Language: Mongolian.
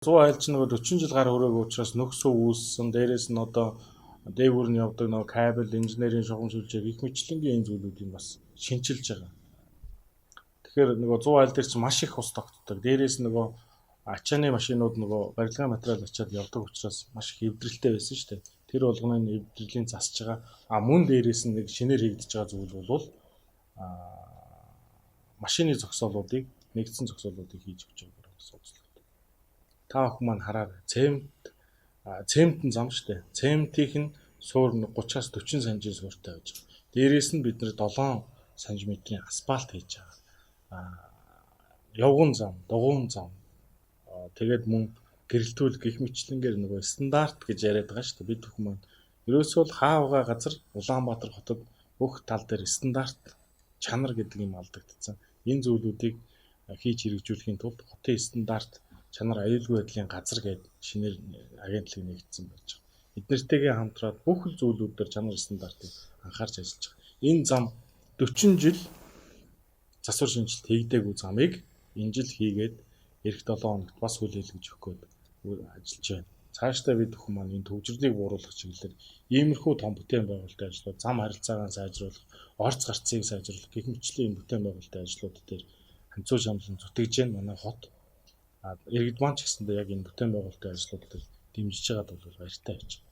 100 айл чинь нөгөө 40 жил гар хүрээгүй учраас нөхсөө үүссэн. Дээрээс нь одоо дээгүүр нь явдаг нөгөө кабель, инженерийн шугам сүлжээ гэх мэтчилэнгийн энэ зүйлүүдийг бас шинчилж байгаа. Тэгэхээр нөгөө 100 айл дээр чинь маш их ус тогтдог. Дээрээс нь нөгөө ачааны машинууд нөгөө барилгын материал ачаад явдаг учраас маш их эвдрэлтэй байсан шүү дээ. Тэр болгоны эвдрлийн засж байгаа. А мөн дээрээс нь нэг шинээр хийгдэж байгаа зүйл бол машины зогсоолуудыг, нэгдсэн зогсоолуудыг хийж өгч байгаа гэсэн үзлэгт. Та бүхэн маань хараарай. Цемент, цементэн зам шүү дээ. Цементийнх нь суур 30-аас 40 санжийн сууртай байж байгаа. Дээрээс нь бид нэр 7 сантиметрийн асфальт хийж байгаа. Явган зам, дугуйн зам, тэгээд мөн гэрэлтүүл гэх мэтчилэнгээр нөгөө стандарт гэж яриад байгаа шүү дээ. Бид бүхэн маань ерөөсөө л хаавга газар Улаанбаатар хотод бүх тал дээр стандарт чанар гэдэг юм алдагдсан. Энэ зүйлүүдийг хийж хэрэгжүүлэхийн тулд хотын стандарт чанар аюулгүй байдлын газар гээд шинээр агентлаг нэгдсэн байж байгаа. Эднэртэйгээ хамтраад бүх л зүйлүүд дээр чанар стандартыг анхаарч ажиллаж байгаа. Энэ зам 40 жил засвар шинжилэлт хийгдээгүй замыг энэ жил хийгээд эх 7 хоногт бас хүлээлгэж өгөх гээд ажиллаж байна. Цаашдаа бид бүхэн маань энэ төвжирлийг бууруулах чиглэлээр иймэрхүү том бүтээн байгуулалтын ажлууд, зам харилцаагаа сайжруулах, орц гарцыг сайжруулах гэх мэтчлийн энэ бүтээн байгуулалтын ажлууд дээр ханцуу шамлан зүтгэж байна манай хот. А иргэд маань ч гэсэндээ яг энэ бүтээн байгуулалтын ажлууд дээр дэмжиж байгаад бол баяртай байж байна.